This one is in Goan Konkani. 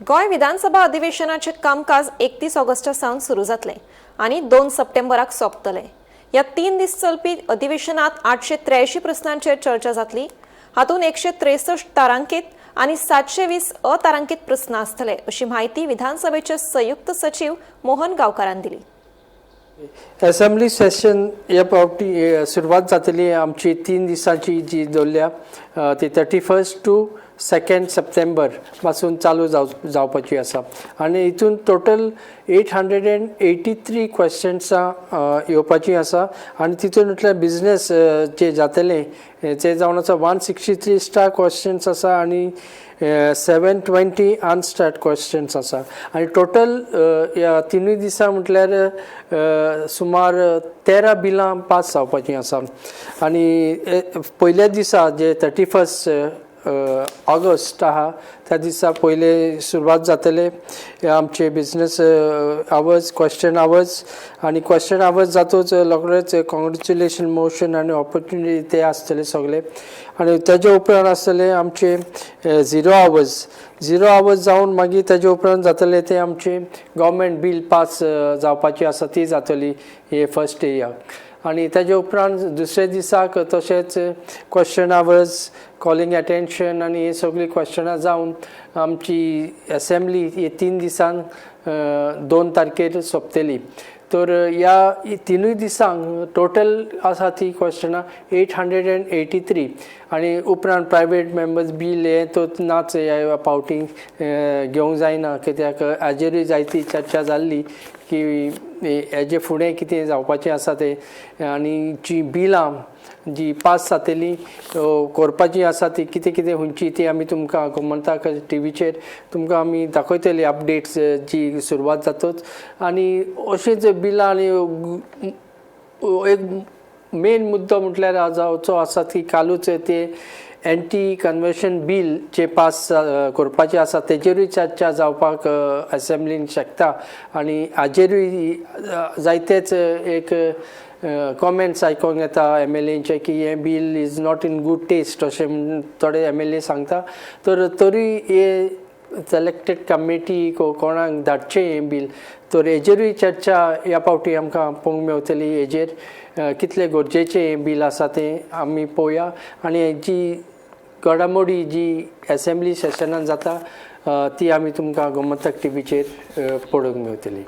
गोंय विधानसभा अधिवेशनाचे कामकाज 31 ऑगस्टा सावन सुरू जातलें आनी 2 सप्टेंबराक सोंपतलें. ह्या 3 दीस चलपी अधिवेशनात 883 प्रस्नांचेर चर्चा जातली. हातूंत 163 तारांकीत आनी 720 अतारांकीत प्रस्न आसतले, अशी म्हायती विधानसभेचे संयुक्त सचीव मोहन गांवकारान दिली. असेंब्ली सेशन ह्या फावटी सुरवात जातली आमची 3 दिसांची जी दवरल्या ती 31 टू 2 सप्टेंबर पासून चालू जावपाची आसा आनी हितून टोटल 883 क्वेश्चन्सां येवपाची आसा आनी तितून म्हटल्यार बिजनेस जे जातले ते जावन आसा 163 स्टार क्वेश्चन्स आसा आनी 720 अनस्टार्ड क्वेश्चन्स आसा. आनी टोटल ह्या 3ूय दिसा म्हटल्यार सुमार 13 बिलां पास जावपाचीं आसा. आनी पयल्या दिसा जे 31 ऑगस्ट आहा त्या दिसा पयले सुरवात जातले आमचे बिजनेस आवर्स, क्वेश्चन आवर्स. आनी क्वेश्चन आवर्स जातूच रोखडेच कॉंग्रेच्युलेशन मोशन आनी ऑपॉर्च्युनिटी ते आसतले सगळे. आनी तेजे उपरांत आसतले आमचे झिरो आवर्स. झिरो आवर्स जावन मागीर तेजे उपरांत जातले ते आमचे गव्हर्मेंट बील पास जावपाची आसा ती जातली हे फर्स्ट डेयाक. आनी तेजे उपरांत दुसऱ्या दिसाक तशेंच क्वेश्चन आवर्स, कॉलिंग एटेन्शन आनी हे सगळीं क्वेश्चनां जावन आमची एसेंब्ली ही 3 दिसान 2 तारखेर सोंपतली. तर ह्या 3ूय दिसांक टोटल आसा ती क्वेश्चनां 883. आनी उपरांत प्रायवेट मेंबर्स बील हें तो नाच ह्या फावटी घेवंक जायना, कित्याक हाजेरूय जायती चर्चा जाल्ली की हेजे फुडें कितें जावपाचें आसा तें. आनी जी बिलां जी पास जातली करपाची आसा ती कितें कितें खंयची ती आमी तुमकां गोमंतक टिवीचेर तुमकां आमी दाखयतली अपडेट्स जी सुरवात जातच. आनी अशींच बिलां आनी एक मेन मुद्दो म्हटल्यार जावचो आसा की कालूच ते एंटी कन्वर्शन बील जे पास करपाचें आसा तेजेरूय चर्चा जावपाक असेंब्लीन शकता. आनी हाजेरूय जायतेच एक कॉमेंट्स आयकोंक येता एम एल एचे की हें bill is not in good taste अशें म्हूण थोडे एम एल ए सांगता. तर तरी हे सिलेक्टेड कमिटी कोणाक धाडचें हें बील, तर हेजेरूय चर्चा ह्या फावटी आमकां पळोवंक मेवतली. हेजेर कितलें गरजेचें हें बील आसा तें आमी पळोवया. आनी जी घडामोडी जी एसेंब्ली सेशनान जाता ती आमी तुमकां गोमंतक टिवीचेर पळोवंक मेवतली.